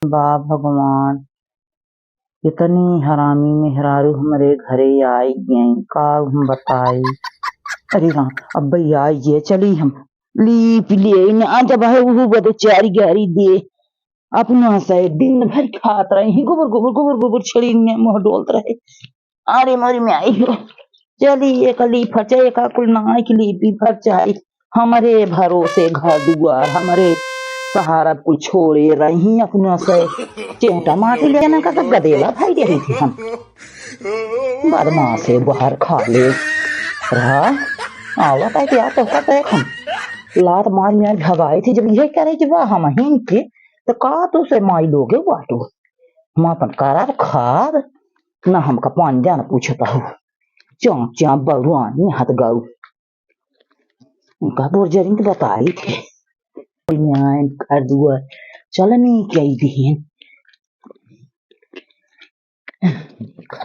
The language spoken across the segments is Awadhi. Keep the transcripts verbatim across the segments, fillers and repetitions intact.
बा भगवान, इतनी हरामी मेहरारू हमरे घरे आई गई, का हम बताई। अरे राम, अब भई आई गए, चली हम लीप लिए ना, जब है उहू बदे चारी गारी दे। अपना से दिन भर खात रही, गोबर, गोबर, गोबर, गोबर छड़ी में मुँह डोलत रहे। अरे मोरी माई हो, चली एक लीप फरचाई, एका कुल नाई की लीपी फरचाई। हमरे भरोसे घर दुआर, हमरे सहारा कुल छोड़े रही अपना से। चेंटा माटी लेना का तो गदेला भाई रही थी हम। बदमाश है, बाहर खा ले रहा। आवा ताई क्या तो का देख हम। लात मार मार भगाई थी, जब यही करे कि वाह हम हिन के, तो का तो से माई लोगे बाटो। हम अपन करार खाद, ना हमका पानी जान पूछता हो। चाँप चाँप बउरानी हाथ गऊ। उनका बोर जरिन के बताई थे। न्याय कर दुआ, चलनी कई दिहिन।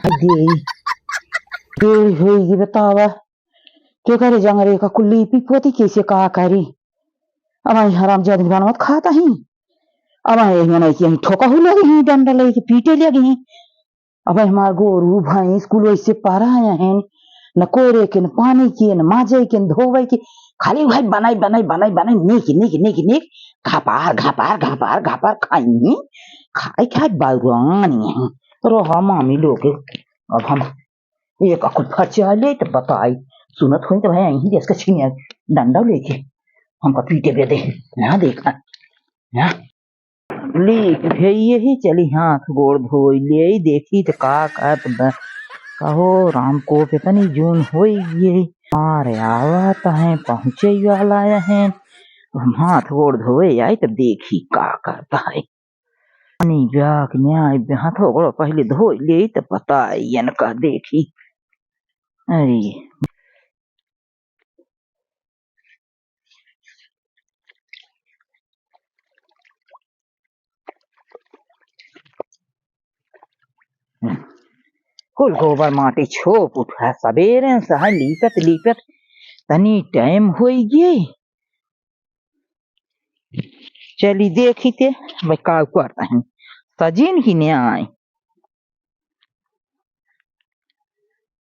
दे, दे होई बतावा। के करे जंगरे का कुल्ली पी पोती कैसे का करी? अब आई हराम जादी बनवत खाता ही। अब आई मने कि हम ठोका हो लगे ही, डंडा लेके पीटे लगे ही। अब हमार गोरू भैंस कुल वैसे परा हैं, न कोरे के, न पानी के, न माजे के, न धोवे के, खाली वही बनाई, बनाई, बनाई, बनाई, नीक, नीक, नीक, नीक, घपार, घपार, घपार, घपार खाई, खाई, खाई बउरानी हैं। रहा मामी लोग, अब हम एक अकुल फरचा ले तो बताई, सुनत होई तो भाई यहीं देश का छीनिया डंडा लेके हमका पीटे बे दे, ना देखा, ना। लीक भे यही चली हाथ गोड़ धोई ले, देखी त का कहत बा। कहो राम को पे तनी जून होई गई। अरे आवा त है, पहुँचे वाला है। हम हाथ गोड़ धोए आई तब देखी का करता है। पानी जाके न्याय बे हाथ गोड़ पहले धोई ले तब पता है यन का देखी। अरे कुल गोबर माटी छोप उठा, सबेरे से है लीपत लीपत तनी टाइम होई गई। चली देखी ते भाई का करता है, सजिन की न्याय।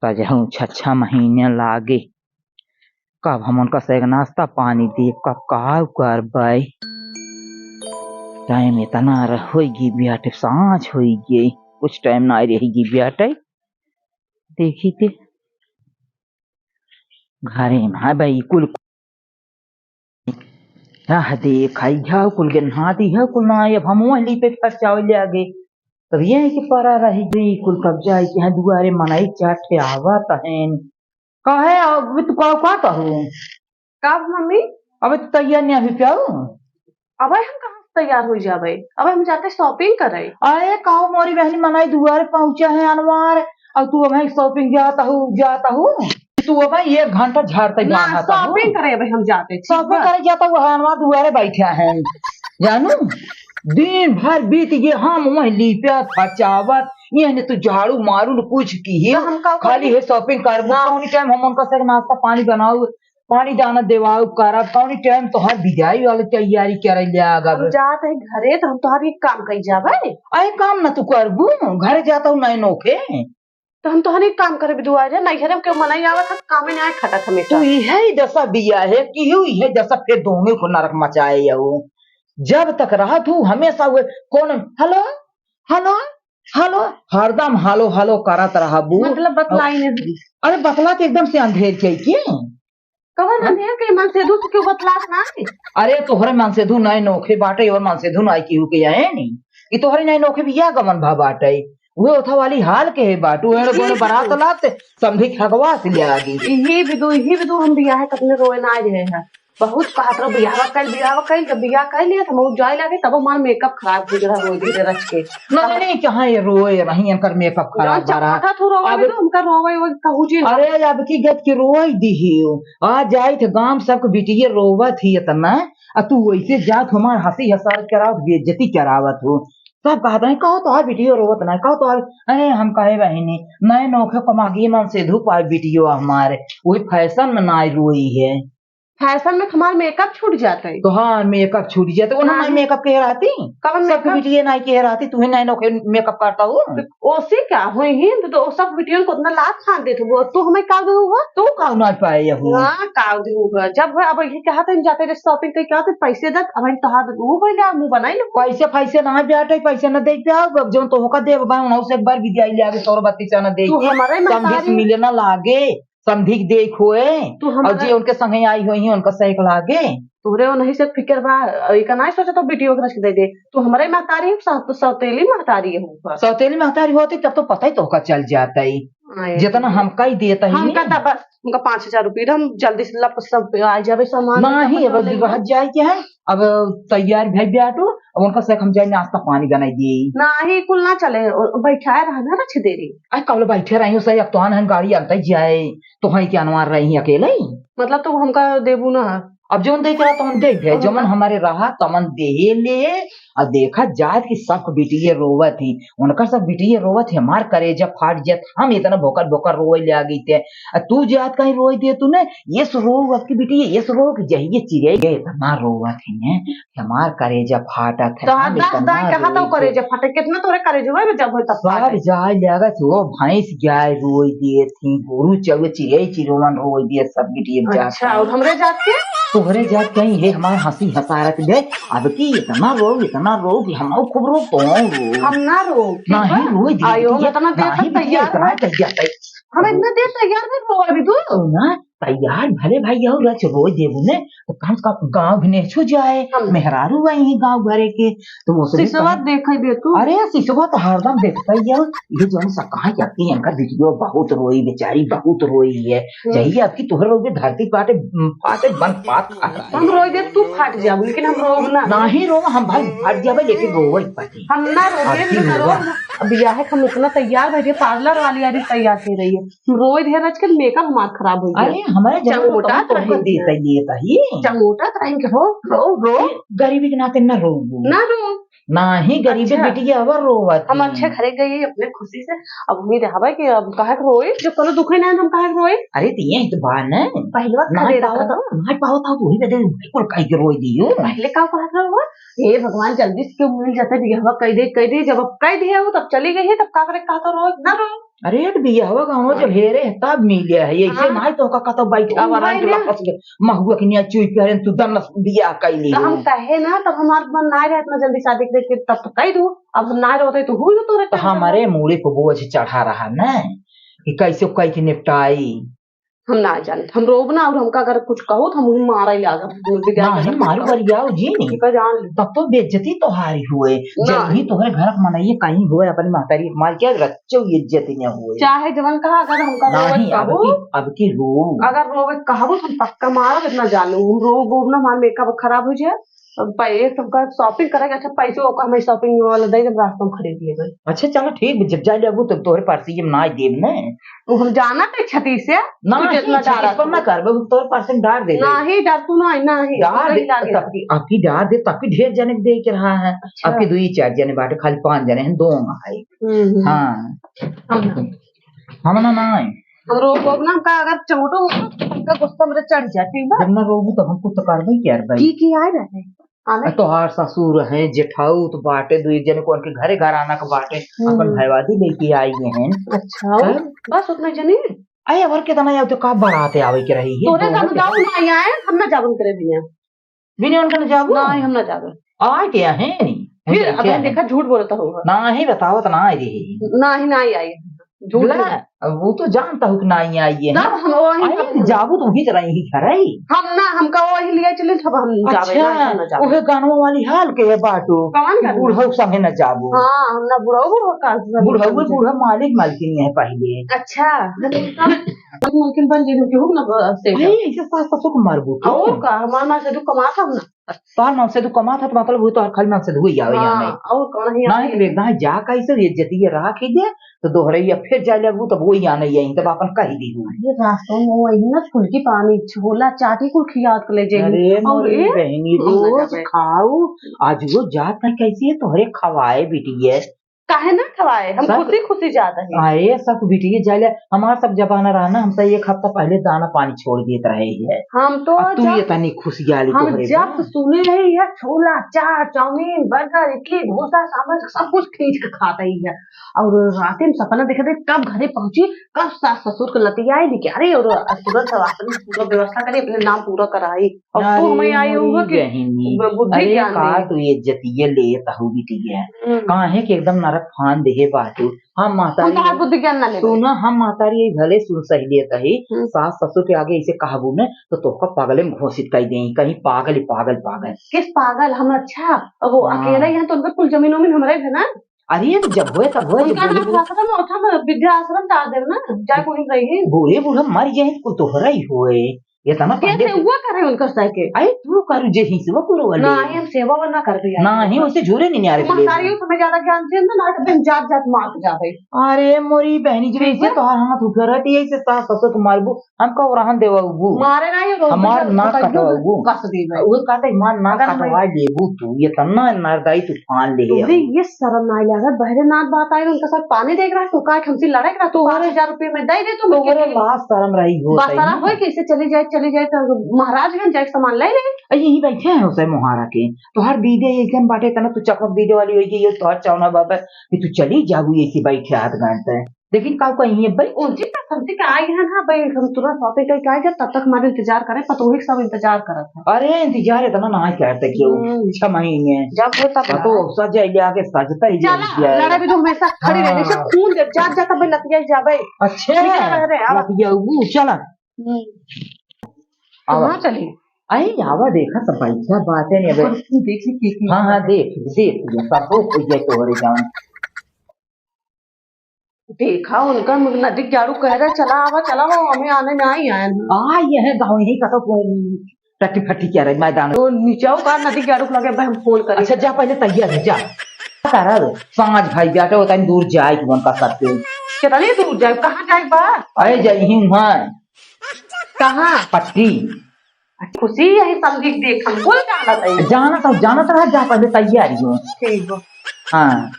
सजहूँ छह छह महीने लागे। कब हम उनका से नाश्ता पानी देब, कब का करबै। टाइम इतना रह-, होई गई बियाटे, साँझ होई गई, कुछ टाइम ना रही गई बियाटे। देखी ते घरे में है भाई कुल। आह, देख, आई घाव कुल गन्हाती है, कुल ना, अब हम वहीं पे फंस जावे ले आगे। तब ये है कि परा रही गई, कुल कब्जा है कि हाँ, दुआरे मनाई चाटे आवत हैं। काहे, अब तू का, का कहू? का मम्मी? अबे तू तैयार नहीं अभी प्याऊ? अबे हम कहाँ से तैयार हो जाबे? अबे हम जाते shopping करे। अरे, काहो मोरी बहनी, मनाई दुआरे पहुँचा है अनवार, और तू अबे shopping जाता हूँ, जाता हूँ। तू अबे एक घंटा झाड़ते ना, जाना था। Shopping करे अबे हम जाते, ठीक shopping बा? करे जाता हूँ, अनवार दुआरे बैठा है। जानू, दिन भर बीत गए, हम वहीं लीपत, फचावत, ये ने तू झाड़ू मारू न कुछ की है। तो हम का खाली करी? है shopping करबो, ना। कौनी टाइम हम उनका से नाश्ता पानी बनाऊ, पानी दाना देवाऊ करब, कौनी टाइम तोहार बिदाई वाली तैयारी करे ले आगब। हम जात है घरे, तो हम तोहार एक काम करी जाबे। अरे काम ना तू करबू, घरे जाता हूँ नए नोखे। तो हम तोहार एक काम करे बिदुआ रे, नैहरे के मनई आवत है, कामे नहीं आए खटत हमेशा। तू इहे ही दशा बिया है, कि यू इहे दशा फिर दोनों को नरक मचाए हो। जब तक रहत हूँ हमेशा हुए कौन hello, hello, hello, हरदम hello, hello करत रहबू। मतलब बतलाई नहीं। अरे बतला तो एकदम से अंधेर के, के? कवन अंधेर के? मनसेधू से क्यों बतलात ना है? अरे तोहरे मनसेधू नए नोखे बाटे, और मनसेधू नाई केहू के आए नी। ई तोहरे नए नोखे बिया गमन भा बाटे। उहे ओथा वाली हाल के है बाटू, एड़े गोड़े बरात लात, समधी खगवा से ले आ गई। इही बिदु, इही बिदु हम बियाह के अपने रोए ना रहे हैं। बहुत कहत रहो बियाह कइल, बियाह कइल, जब बियाह कइल लिया तो हम जाए लागे, तब हमार makeup खराब हो गया, रोए धीरे रच के। नहीं, नहीं, कहाँ ये रोए रही, इनकर makeup खराब जौन भरा। चपटा थू रोवे अब भी तो हमका रोवे, वो कहू जी ना। अरे, अब की गत की रोए दिहियो। आ जाई थे गांव सबके बिटिये रोवत ही इतना, आ तू वैसे जात हमार हंसी हसार करावत, बेइज्जती करावत हो। सब कहत रहे, "कहो तोहार बिटियो रोवत ना, कहो तोहार।" अरे, हम कहे बहिनी, नए नोखे कमागी मनसेधू पाए बिटियो हमारे, वही fashion में ना रोई है। फैशन में हमार मेकअप छूट जात है। तो हाँ, मेकअप छूट जात है। उन्हें हाँ। मेकअप कहे रहती? कवन सबके मेकअप? बिटिया नाई कहे रहती, तू ही नाई नौखे मेकअप करता हो। ओसे का होई ही, तो, तो सब बिटियन को उतना लात फान देत हो, तू हमें का देहु हो? तू का ना पाए हो? हाँ, का देहु हो? जब है, अब ये कहा था, जाते रहे शॉपिंग कहीं, कहा थे, "पैसे दे, अब हम तोहार वो कोई ले, मुंह बनाई ले।" पैसे, पैसे ना जाते, पैसे ना दे पाओ, अब जो तो होका देव बा, उन्हों से एक बार भी जाई ले आगे, सौ बत्तीस आना दे। तू हमारे समझी से महतारी मिले ना लागे। समधिक देख होए, तू हमारा और जे उनके संगे आई होई हैं, उनका सही लागे। तोरे उन्हीं से फिकर बा, इका नाई सोचा तो बिटियो के रख दे दे। तू हमरे महतारी हो, सा-, तो सौतेली महतारी हो ऊपर। सौतेली महतारी होती तब तो पता ही तोहका चल जाता ही। आए। जितना हमका ही देता ही हमका नहीं। तो बस, हमका पाँच हजार रुपये, हम जल्दी से लप सब आ जावे सामान, नहीं, सब अब ले लो। रहत जाए के है, अब तैयार भई बाटू, अब उनका से हम जाए नाश्ता पानी बनाई दी। नाही, कुल ना चले, ओ, बैठाए रहा ना रख देरी। आई कब ले बैठे रही हूँ, सही अब तो हम गाड़ी अंत जाए, तो है क्या अनवार रही अकेले ही? मतलब तो हमका देबू ना? अब जौन दे के रहा, तमन दे दे, अब जमन हम हमारे रहा, तमन दे ले, और देखा जात कि सब बिटिये रोवत ही, उनका सब बिटिये रोवत ही, हमार करेजा फाट जात, हम इतना भोकर भोकर रोए ले आ गई थे, आ तू जात कहीं रोए दे तूने, ये सो रो, अब की बिटिये, ये सो रो कि जहिये चिड़ै गए, इतना रोवत ही ने, हमार करेजा फाटत है, तोहार हम दाँत इतना दाँत कहाँ तौ रोई करेजा दे। फाटे? कितना तोरे करेजवा में जब होई तब सब फाटे। जाए लागत हो, भैंस गाय रोई दिए थी, गोरू चौबे चिड़ै चिरौवन रोई दिए, सब बिटिये जात अच्छा, है। और हमरे जात के? तोहरे जात कहीं है, हमार हँसी हँसारत गए, अब की इतना रो, इतना रो कि हम खूब रो, तो रो। हम ना रो, ठीक नहीं, बा? रोई दिए आयो, बिटिये, इतना देर नहीं तक बिटिये, तैयार इतना है। तैयार है। हम इतना देर तैयार नहीं रो अभी तू। तो ना, तैयार भले भाई, और रच रोज देबू ने, तो कम से कम गाँव भी नहीं छू जाए, हम मेहरारू आई ही गाँव भरे के, तो वो सभी सिसवा कहाँ देखे दे तू। अरे, सिसवा तो हरदम देखता ही है, ये जो सा कहाँ जाती है, इनका वीडियो बहुत रोई बेचारी, बहुत रोई है। हम्म। चाहिए आपकी तोहर रोगे धरती पाटे, पाटे बन पात खा रहा है। हम रोई दे, तू फाट जाबू, लेकिन हम रोब ना। नहीं रो, हम भाई फाट जाबे, लेकिन रोवे पाटे। हम ना रोबे, अभी ना रोब। रोब। अब बियाह के हम इतना तैयार भइगे, पार्लर वाली यारी तैयार कइ रही है। रोई ढेर आजकल मेकअप हमार खराब होइ गया। अरे, हमारे जन्म में चंगोटा कौन तो तोहके है। देता ये तही? चंगोटा तो रहेंगे, रो, रो, रो। गरीबी के नाते ना रो। ना रो। ना ही गरीबी अच्छा। बिटिया अब रोवत हम ही। अच्छे घरे गई अपने खुशी से, अब उम्मीद हवा कि अब काहे के रोई, जब कोनो दुखे ना हम काहे के रोई? अरे, तो ये तो बात है। पहलवा ना खरीद पावत, रखो। ना पावत हो, वही बदे बिल्कुल कह के रोई दियो। पहले का कहत रहो? हे भगवान, जल्दी से क्यों मिल जाते, बियाहवा कह दे, कह दे, जब अब कह दिया हो, तब चली गई है, तब का करे, कहा तो रोई, ना रो। अरे, तो बियाहवा गाँव जब हेरे है, तब मिले है। ऐसे हाँ। नाहीं तो का कहता, "बैठ, अब आराम से वापस ले।" महुआ के निया चुई पहरे, तू दन बियाह कैली तो हम हो। कहे ना, तब हमार मन ना रहे इतना जल्दी शादी करे के, तब तो कह दू। अब हम ना रहते तो हुई ना तोरे तो tension। हमारे मूड़ी पे बोझ चढ़ा रहा ना, कि कैसे कह के निपटाई। हम ना जानत, हम रोब ना, और हमका अगर कुछ कहो तो हम मारे लागब, हम बिगाड़ नहीं, देब। मारू गरियाओ जी नहीं। ठीक है, जान ले। तब तो बेइज्जती तोहारी हुए। ना। जब भी तोहरे घर के मनइये कहीं हुए, अपनी महतारी के माल के रच्चो इज्जत न हुए। चाहे जवन कहा, अगर हमका रोवे नहीं, अब कहो, की, अब की रो। अगर रोवे कहबो तो हम पक्का मारब, इतना जानो। हम रोब, रोब ना, हमार मेकअप खराब हो जाए। अब पै-, एक तो हमका shopping करे के, अच्छा, पैसो ओका हमें shopping वाला दे देब, रास्ता में खरीद लेबे। अच्छा, चलो ठीक, जब जाए लेबू तब तोहरे पास ये ना देब ने। वो हम जाना थे छती से, ना, तू जितना ही, डारा इस पर तू। ना करबे, वो तोहरे पास में डार दे दे। ना ही, डर तू ना, ना ही, डार तू दे, नहीं लागे। तब की, अब की डार दे, तब की ढेर जने के दे के रहा है। अच्छा। अब की दो ही चार जने बाटे, खाली पाँच जने हैं, दो है। हम्म, हम्म। हाँ। हम ना। हम ना, ना है। हम रोब, रोब ना, हमका अगर चोटो हो, तो हमका गुस्सा मेरे चढ़ जाए, ठीक बा? जब ना रोबू, तब हम कुछ तो करबे ही करबे। की, की आए रहे? आने? आ, तोहार ससुर है, जेठाउत बाटे, दुई जने को उनके घरे घराना के बाटे, हम्म। अपन भयवादी लेके आई हैं। अच्छा, हैं? बस उतने जने? अरे, और कितना आवे तो का बारात आवे के रही है, तोरे दोनों सब के। जाओ ना आए, हम ना जावन करे बिना। बिना उनका ना जाबू? ना, हम ना जावे। आए के हैं नहीं। फिर अच्छा अपन है। देखा, झूठ बोलता होगा। ना ही बतावत ना आई रही। ना ही, ना ही आई। झूठ बोला, बोल। अब वो तो जानता हूँ कि ना ही आई है। तब हम वही अरे, जाबू तो वही तो रही घर है। हम ना, हमका वही लिए चले, तब हम जावे अच्छा, ना, हम ना जावे। वही गानवा वाली हाल के है बाटो। कौन गानवा? बूढ़ऊ संगे ना जाबू। हाँ, हम ना बुढ़ऊ, बुढ़ऊ का संगे बुढ़ऊ, ना जाबू। बूढ़ा मालिक मालकिन है पहले। अच्छा, हम तो मालकिन बन जाए, केहू ना ब-, से अरे, ऐसे सास ससुर को मारबू। और का, हमार माँ से दुख कमात हम ना। तोहर मन से तू कमात है, तो मतलब वो तो हर खाली मन से धोई आवे हाँ, यहाँ में। और कौन है ना यहाँ है पे? कि बेटा, जा कैसे ये जतिये रहा खींचे, तो दोहरैया फिर जाए लगू, तब वो यहाँ नहीं आई, तब अपन कह दी हुई। ये रास्ता में वही ना फुल्की पानी, छोला, चाट ही कुल खियात ले जाएगी। अरे और मोरी ए, बहनी, हम ना रोज जाबे। खाऊ, आज वो जात है कैसी है, तोहरे खवाए बिटिये। काहे ना खवाए? हम सब खुशी खुशी जात ही। अरे, सब बिटिया जाले, हमार सब जमाना रहा ना, हम सब एक हफ्ता पहले दाना पानी छोड़ देत रहे ही है। हम तो अब तू जब, ये तनी खुशियाली हम तोहरे जब बा। सुने रही है, छोला, चाट, चाउमीन, बर्गर, इडली, डोसा, सांभर, सब कुछ खींच के खात ही है। और राते में सपना देखे थे, कब घरे पहुंची, कब सास ससुर के लतियाए निकारे और तुरंत सब अपने पूरा व्यवस्था करे, अपने नाम पूरा कराई। और तू अरे हमें आई मोरी होगा कि बहिनी, ब-, बुद्धि अरे ज्ञान का नहीं। तू इज्जतिये लेत हऊ बिटिया? हम्म। काहे के एकदम नरक फान देहे बाटू? हम हम महतारी तोहार बुद्धि ज्ञान ना लेबे। सुना, हम महतारी यही भले सुन सही लेत ही, हम्म। सास ससुर के आगे ऐसे कहबू न तो तोहका पागले में घोषित कर देई, कहीं पागल, पागल, पागल। किस पागल? हम अच्छा, अब वो हाँ। अकेला ही हैं तो उनका कुल जमीन उमीन हमरे है ना। अरे, तो जब होए, तब होए, जब उनका बूढ़े नाम बूढ़े। सासरा में, ओठा में वृद्धाश्रम डाल देब ना, जाए कोई रही। बूढ़े बूढ़े मर जाए, कुल तोहरा ही होए। ये तना कैसे पहले हुआ करे उनका सह के? अरे, तू करू जे ही सेवा करो वाले। ना, ये हम सेवा वो ना कर दिया। ना, ही उसे झूरे नहीं आ रहे महतारी। हमें ज्यादा ज्ञान दे ना, ना, तो हम जात जात मार के जाबे। अरे, मोरी बहनी जी, ठीक ऐसे है। तोहार हाथ उठा रहती है, ऐसे सास ससुर को मारबू, हमका ओरहन देवबू। मारे नाही, रोज हमार रोज नाक बताइयो, कटवाबू। कस देबे। वो कहते, हमार नाक अगर कटवा मैं लेबू तू, ये तना नारदाई तूफान ले तोहरे आओ। ये शर्म नाही लागत, बहरे नाथ बात आए, उनका साथ पानी देख रहा है, तू का हमसे लड़े रहा, तू तोहरे पाँच हजार रुपये में दे दे, तू तोहरे लाज शर्म रही हो, बस सही सारा ना? होए कि इसे चली जाए, चली जाए तो महाराजगंज जाए सामान ले ले। अरे यही बैठे हैं उसे मोहारा के, तोहार दीदे एक जन बाटे तना, तू चकमक दीदे वाली होई कि ये तोहार चावना बाबा कि तू चली जाबू, ये की बैठे हाथ गांड पे। लेकिन का कही है भाई? ओ जी, का समझी का आई है ना भाई, हम तुरंत shopping करके आए, जब तब तक हमारे इंतजार करे, पतोही सब इंतजार करत है। अरे, इंतजार इतना ना करते क्यों? हम्म। छह महीने। जब हो तब पतो ना। सज जाए, आगे सजता ही चला, जाए। लड़ा भी तो हमेशा खड़ी रहे, जैसे हाँ। खून जब जात जाता भाई, लतिया जाबे। अच्छा, ठीक है, रह रहे, आवा। लतिया वो, चला। हम्म। आवा। कहाँ चली? अरे, आवा, देखा सब भाई, क्या बात है नहीं अबे। और तू देख ले, के, के हाँ, हाँ, देख, देख, ये सब हो गया तोहरे जान। देखा, उनका नदी के जाड़ू कह रहे, "चला आवा, चला आवा, हमें आने में आई आए हैं।" आ, ये है गाँव, यही कतो को टट्टी फट्टी क्या रहे मैदान। तो नीचे का नदी के जाड़ू लगे, भाई, हम फोन करें। अच्छा, जा पहले तैयार है, जा। तारा रे, सांझ भाई जाते होता है, दूर जाए कि उनका साथ के। कितनी दूर जाए, कहाँ जाए बा? अरे, जाई ही वहाँ। कहाँ? पट्टी। खुशी यही समझी, देख, हम बोल जाना था। जाना था, जाना था, जा पहले तैयारी हो। ठीक हो। हाँ।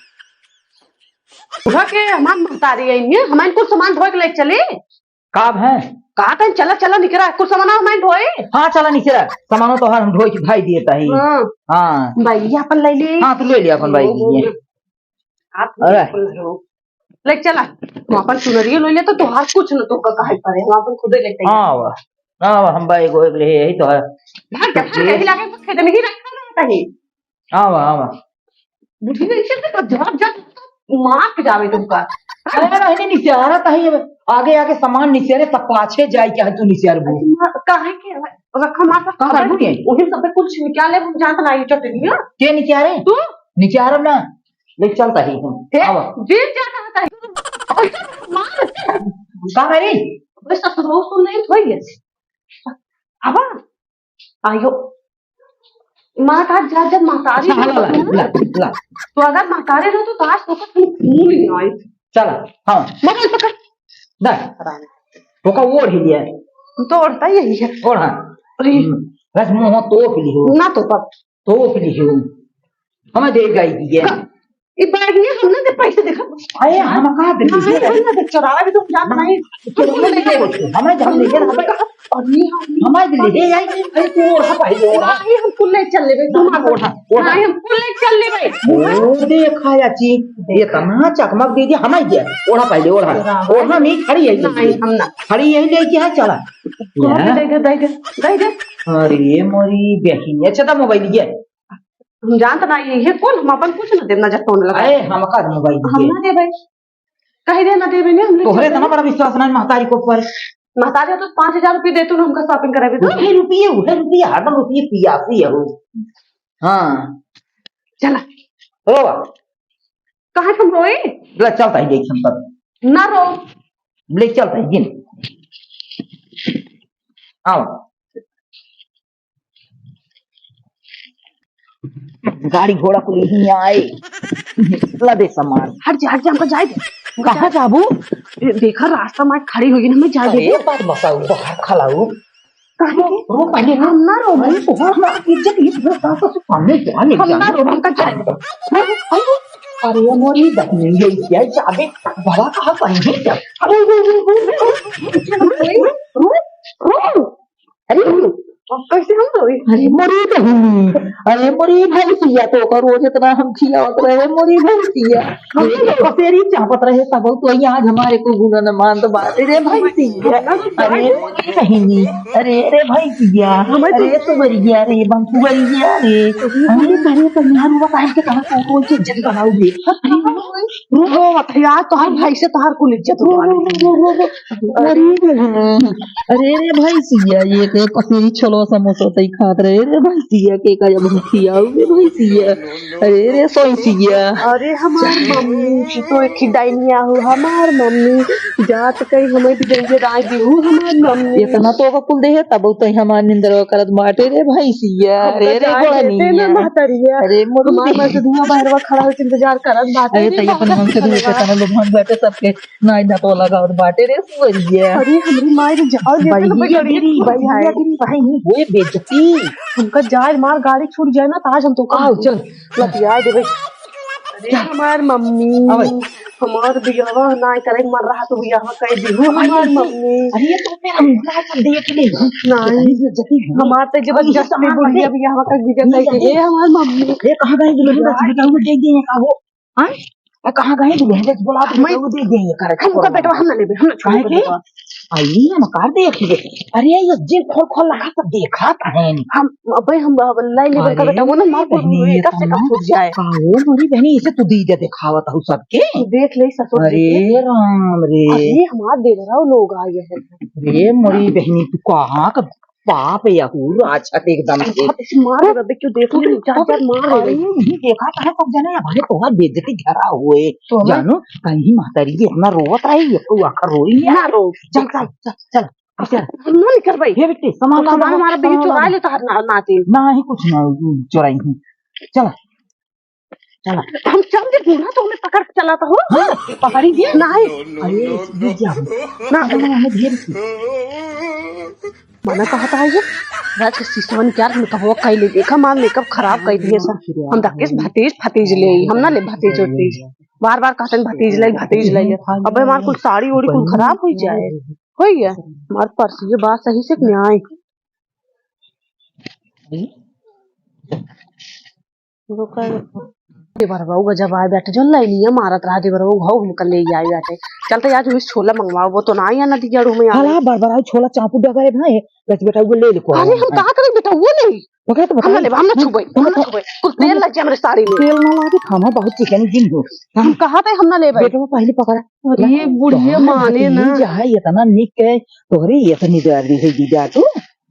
उठा के हमार महतारी आई है, हमारे कुल सामान ढोए के ले चली। का है? का कहीं चला, चला निकरा, कुल सामान हमारे ढोए। हाँ, चला निकरा, सामानों तो हम ढोए के भाई दिए ताही। हाँ। हाँ। भैया अपन ले ली। हाँ, तू ले लिया अपन भाई दिए। आप अरे। बिल्कुल रो। ले चला, हम अपन चुनरिया ले ले तो तोहार कुछ न तो का काहे पड़े, हम अपन खुदे लेते हैं। हाँ, वाह। हाँ, वाह, हम भाई को एक ले यही तो है। भाग जा, भाग जा, हिला के खेत में ही रखा रहता है। आवा, आवा। बुढ़ी ने इसे तो जवाब जा, मार के जावे तुमका। अरे, रहने निसियारा तही अब आगे, आगे सामान निसियारे, तब पाछे जाए क्या है तू निसियार बू? काहे के रखा मार का का खबर करबू के? उही सब कुछ निकाले, हम जानत ना, ये चटनिया। के निसियारे? तू? निसियार ना, ले चलता ही हम। हे, आवा। जे जा कहता है। मार। का करी? बस ससुरो सुन नहीं थोड़ी है। आवा। आयो। माँ का जा, जब महतारी अच्छा, हो ला, तो ला, ना। ला, ला। तो अगर महतारी हो तो आज तो तुम खून ही आए। चला, हाँ। मगर पकड़। दा। पता नहीं। ओका ओढ़ ही लिया। हम तो ओढ़ता ही यही है। ओढ़ा। अरे। हम्म, बस मुंह तो पी लियो। ना तो पक। तो पी लियो। हमें दे गई दिए। का-, ई बैग में हमने दे पैसे देखा। अरे, हम का दे ना, दिए? हम ना दे, चोरावा भी तुम जान ना। नहीं। तुम चोरावा ले नहीं गए। हमें जब ले गए ना, हमें कहा, और नहीं, हम हमें ले गए, आई, आई, तू ओढ़ा पहले, ओढ़ा। नहीं, हम कुल ले चल लेबे, तुम ना, आप ओढ़ा, ओढ़ा। नहीं, हम कुल ले चल लेबे। ओ, देखा या जी, ये तना चकमक दे दिया, हमें दिया। ओढ़ा पहले, ओढ़ा। चोरावा। ओढ़ा नहीं, खड़ी है ये। नहीं, हम ना। खड़ी यही लेके आ, चला। तोहरे दे दे, दे दे, दे दे। अरे, मोरी बहन, अच्छा, दा मोबाइल ये। हम जानत ना, ये, ये कौन, हम अपन कुछ न देब ना, जब फोन लगा। अरे, हमका तो मोबाइल हम दे। ना देबे। कही दे ना देबे ने, हम ले तोहरे चल इतना देबे। बड़ा विश्वास ना महतारी को पर। महतारी तो पाँच हजार रुपये दे तू ना, हमका shopping कराबे तो। उहे रुपये, उहे रुपये, हरदम रुपये पियासी हो। हाँ। चला। ओ। काहे तुम रोए? ले चलता ही देख हम तब। ना रो। ले चलता ही दिन। आओ। गाड़ी घोड़ा कुल यहीं आए। ला दे सामान। हट जा, हट जा, हमका जाए दे। कहाँ जाबू? दे-, देखा, रास्ता में खड़ी होगी ना, हमें जाए अरे, दे। बात बताओ, बाहर खड़ा हो। काहे रो, के? रो पहले, रो। हम ना रो, भाई, तोहार ना इज्जत, ये तोहार सास ससुर सामने क्या ले हम ना जाए? रो, हमका जाए दे। अरे मोरी बहिनी, ये क्या जाबे? बड़ा कहाँ कहीं है क्या? अरे, रो, रो, रो, रो, रो, रो, रो। अरे, कैसे हम रोई? अरे मोरी बहिनी, अरे मोरी भैंसिया, तोका रोज इतना हम खियावत रहे, मोरी भैंसिया। हम तो पसेरी चापत रहे, तब तो यहाँ आज हमारे को गुना न मान तो बात रे भैंसिया। अरे मोरी बहिनी, अरे, अरे भैंसिया, हमें तो अरे सुअरिया रे, बंसुअरिया रे। अरे, अरे, तो यहाँ रुआ काहे के कहाँ को कौन सी इज्जत बनाओगे? अरे, रो, रो, रो मत यार, तोहार भाई से तोहार कुल इज्जत रो, रो, रो, रो, रो, रो। अरे, अरे रे भैंसिया, ये के पसेरी छोलो समोसा तई खात रहे रे भैंसिया, के का जब हम खियाओगे भैंसिया? अरे रे सोइसिया। अरे हमार मम्मी, तो एक ही डाइनिया हो, हमार मम्मी। जात कहीं हमें भी देंगे राय देहू हमार मम्मी। इतना तो ओका कुल देहे, तब तो हमार निंदरवा करत बाटे रे भैंसिया। हम तो अरे रे जाए गोड़नी देते ना है। महतरिया। अरे मोरी हमार बहिनी। बस धुआं बहरवा खड़ा होके इंतजार करत बाटे अरे रे तैया अपन बाबा। मन से धुए के तने लोभान बाटे सबके नाई ना तो लगावत बाटे रे सुअरिया। अरे हमरी माई रे जाओ देते ना बहिनी, बड़ी बहिनी, बड़ी बहिनी, बहिनी, बहिनी, ओए बेइज्जती। हमका जाए मार गाड़ी छूट जाए ना तो आज हम तो आओ, चल। लतिया देबे। अरे हमार मम्मी, अबे। हमार बियाहवा ना करे मन रहा तो बियाहवा कर दिहू हमार अरे, मम्मी। अरे ये तो मेरा मुंह है, सब देख ले। नहीं, ये जल्दी हमार तो जबरदस्ती अरे, ये बुढ़िया बियाहवा कर दिया नहीं, नहीं। ए हमार मम्मी। ये कहाँ गए दुल्हन का झुमका? वो देख दिए का वो? हाँ? आ, कहाँ गए दुल्हन के बोला तो मैं वो दे देंगे कर हम ओकर बेटवा हम ना लेबे, हम ना छुए काहे के? बेटवा। आई हम का देख ले। अरे ये जिन खोल खोल लगा तो देखा काहे नहीं? हम अबे हम अब लाई लेबे का अरे बेटा वो ना मार को बहनी, ये एकदम से तो कब फूट जाए। का हो मोरी बहनी, इसे तू दीदा दिखावत हूँ सबके। तू देख ले ससुर जी के। अरे राम रे। अरे हमार देवरा लोग आ गए हैं। रे मोरी बहनी तू कहाँ का बाप या हूँ राक्षस एकदम से। बाप से मार रहा, देख क्यों देख ले, चार चार मार रहे। अरे, नहीं देखा था सब जने, हमारे तोहार बेइज्जती घरा हुए। तो हमें जानू, कहीं महतारी जी इतना रोवत रही है, तू आकर रोई नहीं। ना रो। चल, चल, चल, चल, चल। हम ना निकल भाई। हे बेटी, सामान ला, सामान हमारा बेटी चुरा ले तो हर ना, नाती। ना ही कुछ ना चुराई हूँ। चला। चला। हम चल दे बूढ़ा तो हमें पकड़ के चला तो हो। हाँ, पकड़ी दिया। नहीं। अरे, ये क्या हो? ना। हमें, हमें घेर के। मना कहता है ये। राज के सिस्टम क्या मेकअप वो कई ले देखा, मार मेकअप खराब कर दिए सब। हम दकिस भतीज, भतीज ले आई, हम ना ले भतीज उतीज। बार बार कहते हैं भतीज ले, भतीज ले ले। अबे हमार कुल साड़ी ओड़ी कुल खराब हो जाए। हो गया। हमार पर्स ये बात सही से न्याय। देवरवा उ जब आए बैठे, जौन लाइनिया मारत रहा देवरवा, घाव हमका ले आए बैठे। चलते आज हम छोला मंगवाओ, वो तो ना आया ना दिया रूम में आए। हला बरबराओ छोला चापू डगरे भाई, बस बेटा वो ले ले को। अरे हम कहा करे बेटा वो नहीं। ओकरा तो हम ना बताई। लेबे, हम ना छुबे, हम ना छुबे। कुल तेल लग जाए हमरे साड़ी में। तेल ना लागे, खाना बहुत चिकन जिन हो। हम कहा थे हम ना लेबे। बेटवा पहले पकड़ा। अरे बुढ़िया माने ना। ये है इतना निक है, तोहरे इतनी डर रही है दीदा तू।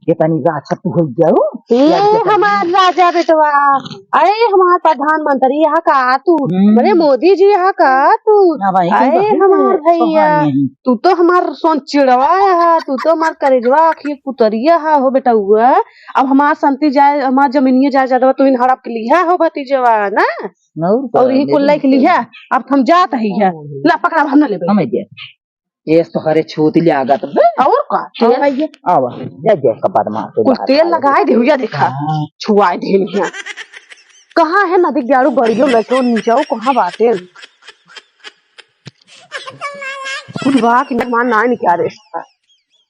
ये तनी राक्षस तू हो जाओ। ए, हमार राजा बेटवा, अरे हमार प्रधानमंत्री यहाँ का तू, हम्म। अरे मोदी जी यहाँ का तू, ना भाई, अरे हमार भैया, तू तो हमार सोन चिड़वा है, तू तो हमार करेजवा आँखी पुतरिया है हो बेटउआ। अब हमार संती जाए, हमार जमीनिया जाए ज्यादा तू इन हड़प के लिहा हो भतीजवा ना, और और यही कुल लाइक लिहा। अब हम जात ही है, ला पकड़ा, हम ना लेबे। हमें दे। ये तोहरे छूत लागत बे। और का? तेल आवा, ये, आवा, जा, जा, कपार मार के कुछ बाहर तेल आवा। लगाए दे, हुआ देखा। हाँ। छुआए दे यहाँ। कहाँ है नदी ग्यारू गड़ियो में तो नीचे हो, कहाँ बाटे? कुछ बा कि मेहमान ना निकाले।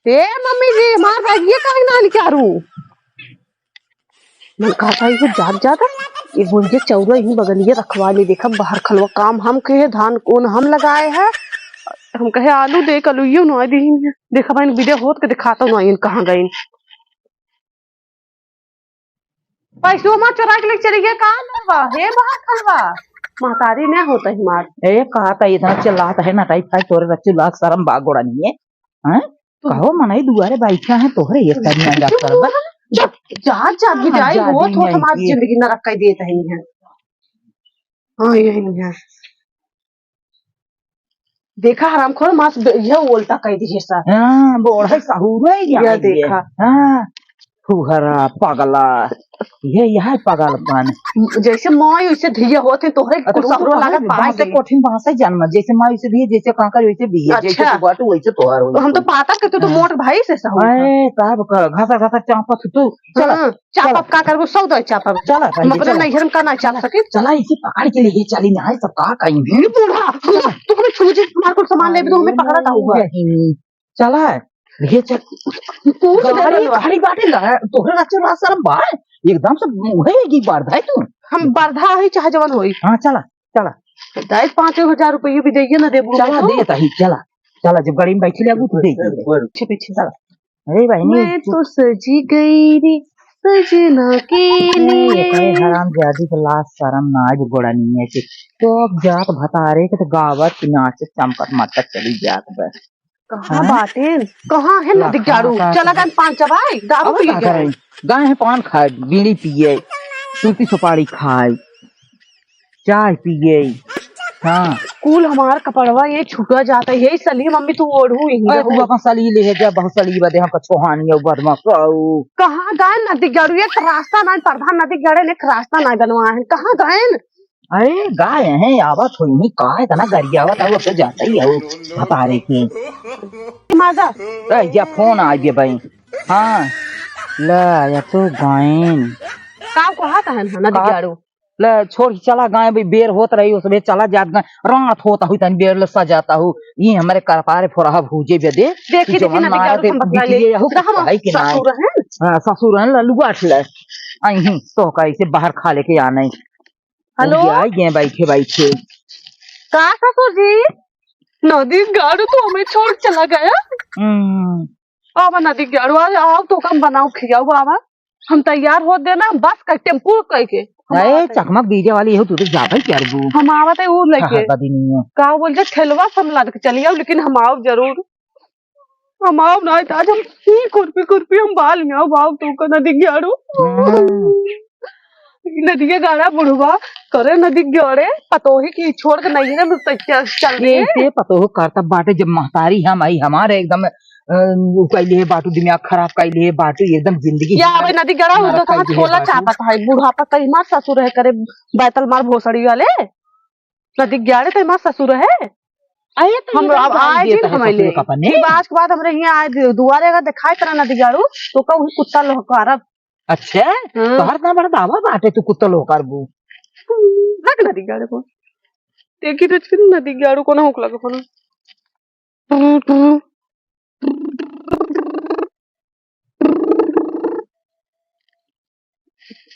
ए मम्मी जी, हमार बैग ये काहे ना निकालू? मन कहता है, ये जात जात है, ये बोल के चौरा यहीं बगलिए रखवा ले, देखा बाहर खलवा काम हम कहे, धान कौन हम लगाए है, हम कहे आलू दे, कलुइयो ना दी है। देखा भाई, वीडियो होत के दिखाता हूँ, इन कहाँ गई। पैसो मार चोरा के लेके चली गई, कहाँ लेवा? हे बाहर खलवा, महतारी नहीं होता ही मार। ए, कहा था इतना चिल्लात है ना, टाइप फाइव तोरे रच्चू लाज शर्म बा गोड़ा नहीं है। हैं? कहो मनई दुआरे बैठा है, तोहरे ये सब ना जा करबा। चुप, जा, जा, हाँ, बिदाई जा होत, दी होत नहीं हमार ये। जिंदगी नरक कर देत है। हाँ, यही नहीं है। देखा हरामखोर मास ब-, यह उल्टा कह दिए सा। हाँ, बूढ़ा सहूर है या ये ये। देखा। हाँ, फुहरा, पगला। ये, यह है पागलपन। जैसे माई वैसे धिया होत है, तोहरे अरे, कुल वो तो ससुरो कहाँ लागत है? पाए बांसे गई। कोठिन बांसे जन्म, जैसे माई वैसे धिया, जैसे कांकर वैसे बिया, जैसे अच्छा। तू बाटू वैसे तोहार होई। तो हम तो पाता के तू तो हाँ। मोट भाई से सहू है। अरे, साहब का घासा घासा चापत तू। चला, हाँ, चापब चला। का करबो, सौ दे चापब। चला, भाई, हम अपने चला। नैहर में का ना चाप सके। चला, इसे पकड़ के लेके चली ना, है सब का कहीं भी। बूढ़ा, चला। तू हमें छू जे, हमार कुल सामान लेबे तो हमें अरे, पकड़ा का हुआ। नहीं। चला, ये चल। तू तो गाड़ी डरल बा। खड़ी बाटे ला, तोहरे रास्ते में शर्म बा? एकदम से मुहे की बर्धा है तू। हम बर्धा है, चाहे जवन होई। हाँ, चला, चला। दाई, पाँच हजार रुपये भी देइए ना देबू चला, हमें तो। दे ताही, चला। चला, जब गाड़ी में बैठी लेबू, तो दे दिए। पीछे, पीछे। चला। अरे बहनी, मैं तू तो सजी गई रे सजना के ए, लिए। ये कहे हरामजादी के लाज शर्म ना आज गोड़ा नहीं है कि तो अब जात भतारे के तो गावत नाचत चमकत मटकत चली जात बा। कहाँ हाँ? बाटे? कहाँ है ला, नदी गाड़ू? कहाँ, कहाँ, चला कहाँ? गन पान चबाई, दारू अब पी का गए। करें? गए हैं पान खाए, बीड़ी पिए, सूती सुपारी खाए, चाय पिए। हाँ। कुल हमार कपड़वा ये छुटा जाता है, यही सली मम्मी तू ओढ़ू यही अरे, रहो। तू अपन सली ले जा, बहुत सली बदे हमका छोहानी और बदमाश। कहाँ गए नदी गाड़ू? एक रास्ता ना, प्रधान नदी गाड़े ने एक रास्ता ना बनवा है, कहाँ गए? अरे, गाय हैं, आवत होई, नहीं का इतना गरियावत है, वो तो जाता ही है, वो भतारे के। माजा। ए, या फोन आ गया भाई। हाँ। ला, या तो गायन। का कहत हन, नदी का? गाड़ू? ले, छोड़ के चला गाय, भाई, बेर होत रही, उसमें चला जात गाय, रात होता हुई, तन बेर ले सजाता हूँ। ये हमारे कपारे फोरहा भूजे बे दे। देखी, देखी, जवन नदी मारा गाड़ू ते हम बतला ले। बिटिये यहू तो हम कुछ है कि नहीं? ससुर हैं। हाँ, ससुर हैं, ललुआ ठले। आई ही, तो का इसे बाहर खा लेके आने। हेलो? उनकी आई गए बैठे बैठे। का ससुर जी? नदी गाड़ू तो हमें छोड़ चला गया। हम्म। आवा नदी गाड़ू, आ, आओ तो कम बनाओ, खियाओ, आवा। हम तैयार हो देना, बस का टेम्पू कह के। हम अरे, आवत है। चकमक डीजे वाली हो, तू तो जाबे करबू। हम आवत है, वो लेके। हाँ, हाँ, कभी नहीं है। का बोलते, ठेलवा से हम लद के चली आओ, लेकिन हम आओ जरूर। हम आओ ना, आज हम ही खुरपी खुरपी हम बाल में आओ, आओ तो का नदी गाड़ू। हम्म। नदिया गाड़ा बुढ़वा, करे नदी गाड़े, पतोही की छोड़ के नैहरे में तो चल, चल रही है। ऐसे पतोह करता बाटे, जब महतारी हम आई, हमारे एकदम, अ, उ कैले है बाटू, दिमाग खराब कैले है बाटू, एकदम जिंदगी या हमारे अबे नदी गाड़ा, उ नरक तो कहाँ कैले है छोला बाटू। चापत है, बुढ़ापा कहीं मार ससुर है करे, बैतल मार भोसड़ी वाले। नदी गाड़े तो हमार ससुर है। अरे, तो हम ये अब बताइए आए तो दिन है हमारे ससुर लिए। का अपने। फिर आज के बाद हमरे यहाँ आए दु-, दुआरे अगर दिखाई पड़ा नदी गाड़ू, तो कहूँ कुत्ता लोहकारब। अच्छा, हाँ। तोहर इतना बड़ा दावा बाटे, तू कुत्ता लोहकारबू। रख नदी गाड़े को। देखी तो फिर नदी गाड़ू को ना होकला को ना।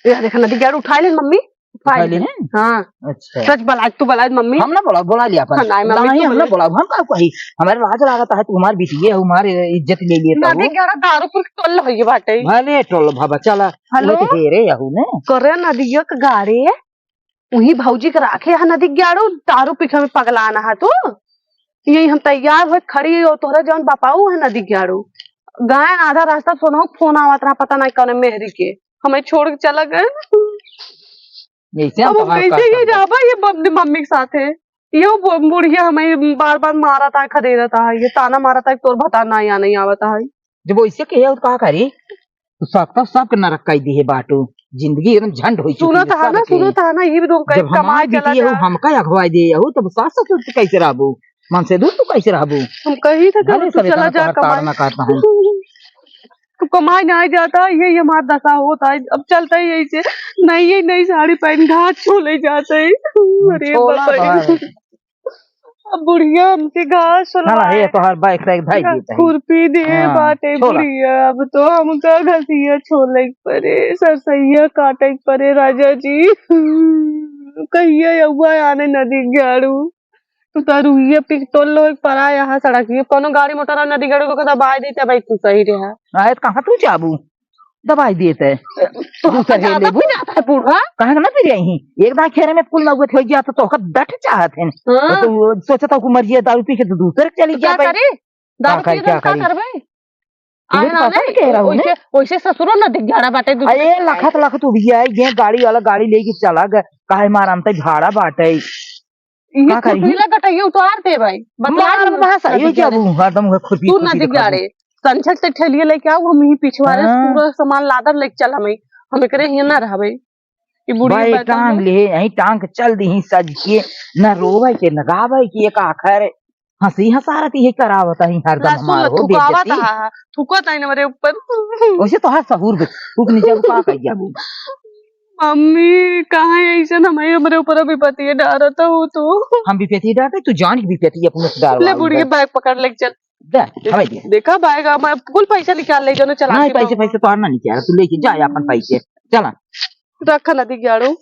या देखा नदी गाड़ू उठाई लेन मम्मी, उठाई उठाई लेन। लेन? हाँ। अच्छा। सच बलाज, तू बलाज मम्मी। हम ना बोला, बोला लिया अपन। हाँ, नहीं मम्मी, नहीं, तू हम ना बोला। बोला, हम का कही? हमारे लाज लागत है, तू हमारे बिटिये हो, हमारे इज्जत ले लिए नदी तब। गाड़ा दारू पर टोल हो ये बाटे। भले टोल बाबा, चला। हेलो? वो तो हेरे यहू ने। करे नदिया के गाड़े। उही भौजी के राखे है नदी गाड़ू, दारू पी के हमें पगलाना है तू। यही हम तैयार होए खड़ी हो, तोहरा जौन बापाऊ है नदी गाड़ू। गाय आधा रास्ता सोनहु फोन आवत रहा, पता नहीं कौन मेहरी के, हमें छोड़ के चला गए। ऐसे हम अब हम तोहार कैसे का ये करब? जाबा ये बम-, मम्मी के साथ है? ये बु-, बुढ़िया हमें बार बार मारत है, खदेड़त है, ये ताना मारत है, तोर भतार ना यहाँ नहीं आवत है। जब वैसे कहे हो तो का करी? तू सबका सबके नरक कई दिहे बाटू। जिंदगी एकदम झंड होई चुकी सुनत है, हा ना, सबके। सुनत हा ना, ये भी तुम कहीं जब हमार कमाए चला बिटिया हो, जा। हमका अगवा दे हो, तब सास ससुर से कैसे रहबू? मन से दूर तू कैसे रहबू? हम कही था कि भले तू सब चला इतना जा तोहर कमाए। ताड़ना करता हूँ। तू कमाए ना जाता, ये, ये हमार दशा होता है। अब चलता ही ऐसे, नई, नई साड़ी पहन घास छोले जाता है। अरे छोला बाबा। तो है। अब बुढ़िया हमसे घास ना, ना, ये सुलवाए, तोहार बाइक साइक भाई ना देता है। खुरपी दे हाँ, बाटे छोला। बुढ़िया, अब तो हमका घसिया छोले के परे, सरसैया काटे के परे, राजा जी। कहिया यौआ आने नदी गाड़ू, तू तो रुइया पिक तोल लो एक परा यहाँ सड़क, ये कोनो गाड़ी मोटर और नदी गाड़ू को दबाए देते भाई, तू सही रहा। आए तो कहाँ तू जाबू? दबाई देते। तो दूसर हमका हे ज्यादा लेबू। पी जाता है बूढ़ा। कहाँ के ना पी रही? एक दाई खेरे में कुल नौबत हो गया तो तोहका डट चाहत है। हाँ। तो तू सोचता हूँ मर जिया दारू पी के तो दूसर के चली तो क्या जाबे। करे? दारू का पी के करी, क्या हम का करी? करबे? तू आए तो ना पसंद ले, कह रहा हूँ वैसे, ना। वैसे ससुरो ना दिख जाड़ा बाटे दूसरे अरे के। लखत लखत उड़िया है, ये गाड़ी वाला गाड़ी लेके चला गया। काहे मारा हम तई भाड़ा बाटे। ये का करी? खुरपीला गटैया उतार दे भाई। बतला मार दे। मार सही नदी क्या गाड़े। हूँ, हरदम उहे खुरपी तू खुरपी नदी दिखा गाड़े। दे। संझक ते ठेलिया लेके आओ, हम ही पिछवाड़े हाँ। पूरा सामान लादर लेके चल हमें। हम एकरे हियाँ ना रहबै। ई बुढ़िया भाई, बैठल टांग है। ले, यहीं टांग के चल दी सज के, न रोवे के, न गावे के, एक आखर हंसी हंसारत यही करावत ही हरदम लहसुन हमार हो थुकावत बेइज्जती। हा, थुकत है हमरे ऊपर। वैसे तोहार सहूर बे, थूक नीचे का कह जाबू। मम्मी, कहाँ ऐसन हमें, हमरे ऊपर विपत्ति डारत हो तू। हम विपत्ति डारते, तू जान के विपत्ति अपने से डारवा ले बुढ़िया, उधर। बैग पकड़ ले चल। दे, हमें दे। देखा बैग, मैं कुल पैसा निकाल ले जानो चला नहीं, के पैसे, बाबू। पैसे तोहार ना निकाल, तू लेके जा अपन पैसे। चला। रख नदी ग्याड़ू।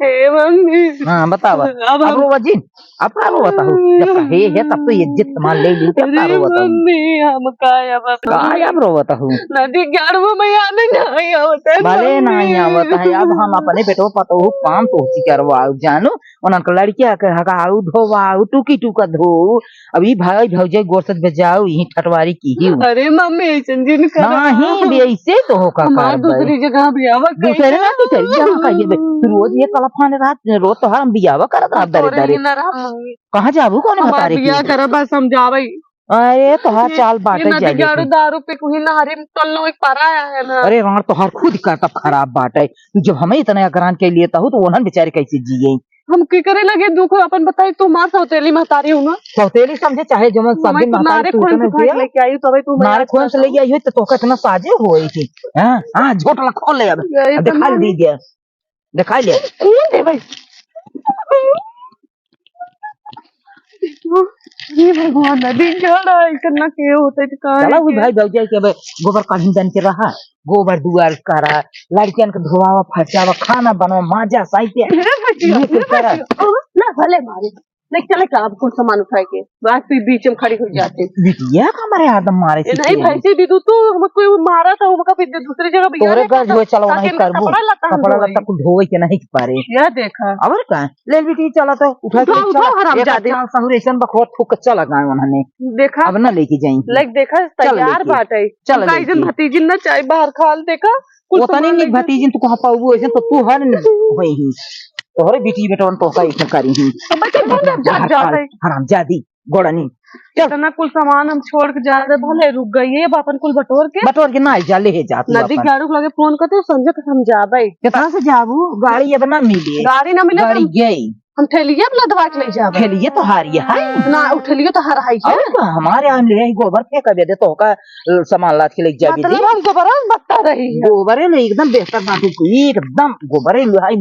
हे मम्मी। हाँ, बतावा। अब अब हम रोवा जिन। अब का रोवा तहु? जब कहे है, तब तो इज्जत मान ले ली, तब का अरे रोवा तहु? मम्मी, हम का अब का अब रोवा तहु? नदी ग्याड़ू में आने नहीं आवत है, भले मम्मी। नहीं आवत है, अब हम अपने बेटवा पतोहू काम तो होती करवाओ, जानू? उनन के लड़किया के हगाऊ, धोवाऊ, टुकी टुका धोऊ। अब ई भाई भौजाई गोर से बजाऊ, यही ठटवारी की ही। अरे मम्मी, ऐसन जिन करा। नहीं, बे, ऐसे तो हो का हमार करबे। दूसरी जगह बियाह कर दूसरे ना, दूसरे जगह का ये बे। तू रोज ये कलफान रात, रोज तो हम बियाह करत रात दरे तोरे दरे। ही ना रहा मम्मी। कहाँ जाबू, कौन हमार बतारे बियाह की? करा, बस हम जावे। अरे, तोहार ये, चाल ये बाटे नदी जाए गाड़ू लेके। दारू पे कोई नहरी में तलनो एक पराया है ना। अरे, राण तोहार खुद का तब खराब बाटे। तू जब हमें इतना अकरान के लिए तहु, तो उन्हन बेचारे कैसे जिए? हम के करे लगे दुख अपन बताई, तू मार सौतेली महतारी हूँ ना। सौतेली समझे चाहे जो मैं सब हमें दिन तू महतारी नारे तू खोन इतना से उठा के दिया। लेके आई, तो भाई तू नारे खोन से लेके आई हो, तो तोहका इतना साजे होई थी। हाँ, हाँ, झोट ला खोल ले अब। यही अब तो दिखा मानी। दी गया। दिखा ले। कौन है भाई? ये भगवान, नदी जड़ा है, इतना के होते तो कहाँ चला है हुई के? भाई भौजाई के अब गोबर काढ़ी बन के रहा, गोबर दुआर करा, लड़कियन के धोवावा, फरचावा, खाना बनावा, माजा, साइते, हे भैया, ये कुल करा। ना भले मारे, नहीं चले का अब कुल सामान उठाए के, बस फिर बीच में खड़ी हो जाते। बिटिया का मारे आदम मारे ये सीखे नहीं हैं। भैंसी भी तू, तू हमको कोई मारा था, हमका फिर दूसरी जगह भी तोरे घर जो है, चलो ताकि नहीं इनका करबू। कपड़ा लत्ता हम कपड़ा धोई। लत्ता कुल धोवे के नहीं पारे। यह देखा। और का? ले बिटी, चला तो, उठा के उठा, चला। उठा, हरामजादे। एक चाल सहूर ऐसन बखोर थूक के चला गाए उन्होंने। देखा। अब ना लेके जाई। लाइक देखा, चल तैयार लेके। बाटे। चल उनका लेके। ऐसन भतीजिन ना चाहे बाहर खाल देखा। कुल ओतने सामान निक लेके। भतीजिन तू कहाँ पाउबू, ऐसन तो तू हर न होई ही। तोहरे बेटी बेटवन तो का ऐसन करी ही। अब बच्चे कौन जा-, जा-, बाहर जा खाल, रहे? हरामजादी, गोड़नी। चल। इतना कुल सामान हम छोड़ के जा रहे, भले रुक गई है, अब अपन कुल बटोर के। बटोर के ना जा, ले हे जात नदी अपन। गाड़ू के लगे फोन करते, संजय के हम जाबे। कितना से जाबू? गाड़ी अब ना मिले। गाड़ी ना मिले, गाड़ी हम गई। हम ठेलिया में लदवा के ले जाबे। ठेलिया तो हारी है। ना, उ ठेलिया तो हर हाई है। और का, हमारे यहाँ ले आई गोबर फेंक दे, तो का, अ, सामान लाद के ले जाबे मतलब दे। हम गोबर में बत्ता रही है। गोबरे में एकदम बेहतर बात है, एकदम गोबरे में है,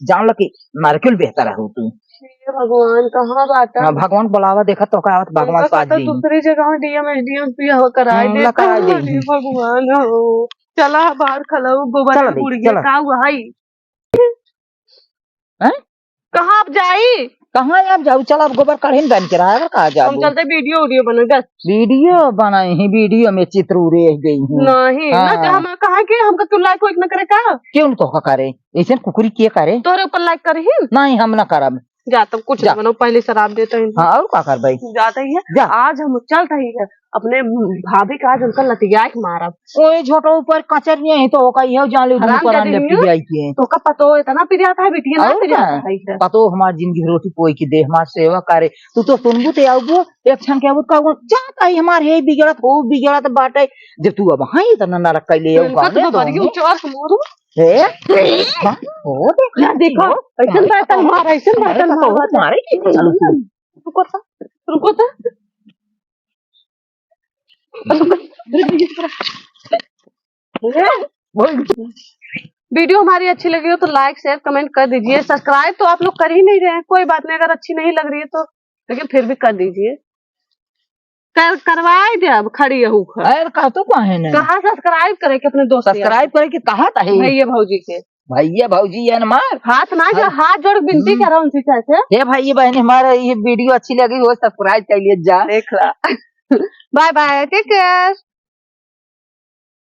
जान लो कि नारकेल बेहतर है तू। हे भगवान, कहाँ बाटा? हाँ, भगवान बुलावा देखा तो का आवत, भगवान उनका साथ कहता दी। दूसरी जगह डीएम, एसडीएम भी हो कराए हम्म, देता कराए है। देही। हे भगवान हो। चला बाहर खलऊ गोबर चला की दे, बुढ़िया चला। का हुआ है? हैं? कहाँ आप जाई? कहाँ आप जाऊ? चल, अब गोबर काढ़ी न बन के रहा है, कहाँ हम जाबू? चलते वीडियो, वीडियो बने, बस। वीडियो बनाई ही, वीडियो में चित्र उड़े गई हूँ। नहीं, ना हाँ। कहा, हम कहा कि हमका क्यों लाइक वाइक न करे का? क्यों न तोहका करे? ऐसे कुकुरी के करे? तोरे ऊपर लाइक करी ही? नहीं, हम ना करब। जा, तब कुछ जा। ना बनाओ, पहले शराब देते हैं। हाँ, और का करबे? जाते ही है। जा। आज हम चलते ही है। अपने भाभी का आज उनका लतिया के मारब। ओए झोटो ऊपर कचरिया है तो ओका इहो जान ले, दुनू हराम परान जादी ले नहीं। पियाई के। तो का पतो इतना पिरिया था, बिटिया ना और पिरिया का? था, है क्या? पतो हमार जिंदगी रोटी पोई की दे, हमार सेवा करे। तू तो सुनबू ते आउबू, एक क्षण के आउबू, कहबू, "जा ताई हमार हे बिगड़त, हो बिगड़त बाटे।" जब तू अब हाँ इतना नरक कैले हो, इनका गाने तो बबरी दो। उचार से मोरू। हे? हाँ? हो दे। ना देखो, हो? ऐसन बात है हमारा, ऐसन बात है हमारा। मारे के चलो तू। रुको तो, रुको तो। वीडियो हमारी अच्छी लगी हो तो लाइक, शेयर, कमेंट कर दीजिए। सब्सक्राइब तो आप लोग कर ही नहीं रहे हैं, कोई बात नहीं, अगर अच्छी नहीं लग रही है तो, लेकिन फिर भी कर दीजिए। कर, करवाई दे अब खड़ी यहू खा। अरे का तो काहे नहीं? कहाँ सब्सक्राइब करे के अपने दोस्त यार? सब्सक्राइब करे के कहा था हे? भैया भौजी के। भैया भौजी ये न मार। हाथ ना जो, हाँ। हाथ जोड़ के विनती हम्म। करा उनसे कैसे? हे भाई बहन, हमारा ये वीडियो अच्छी लगी हो, सब्सक्राइब कर लिए जा। देख ला। Bye bye, take care.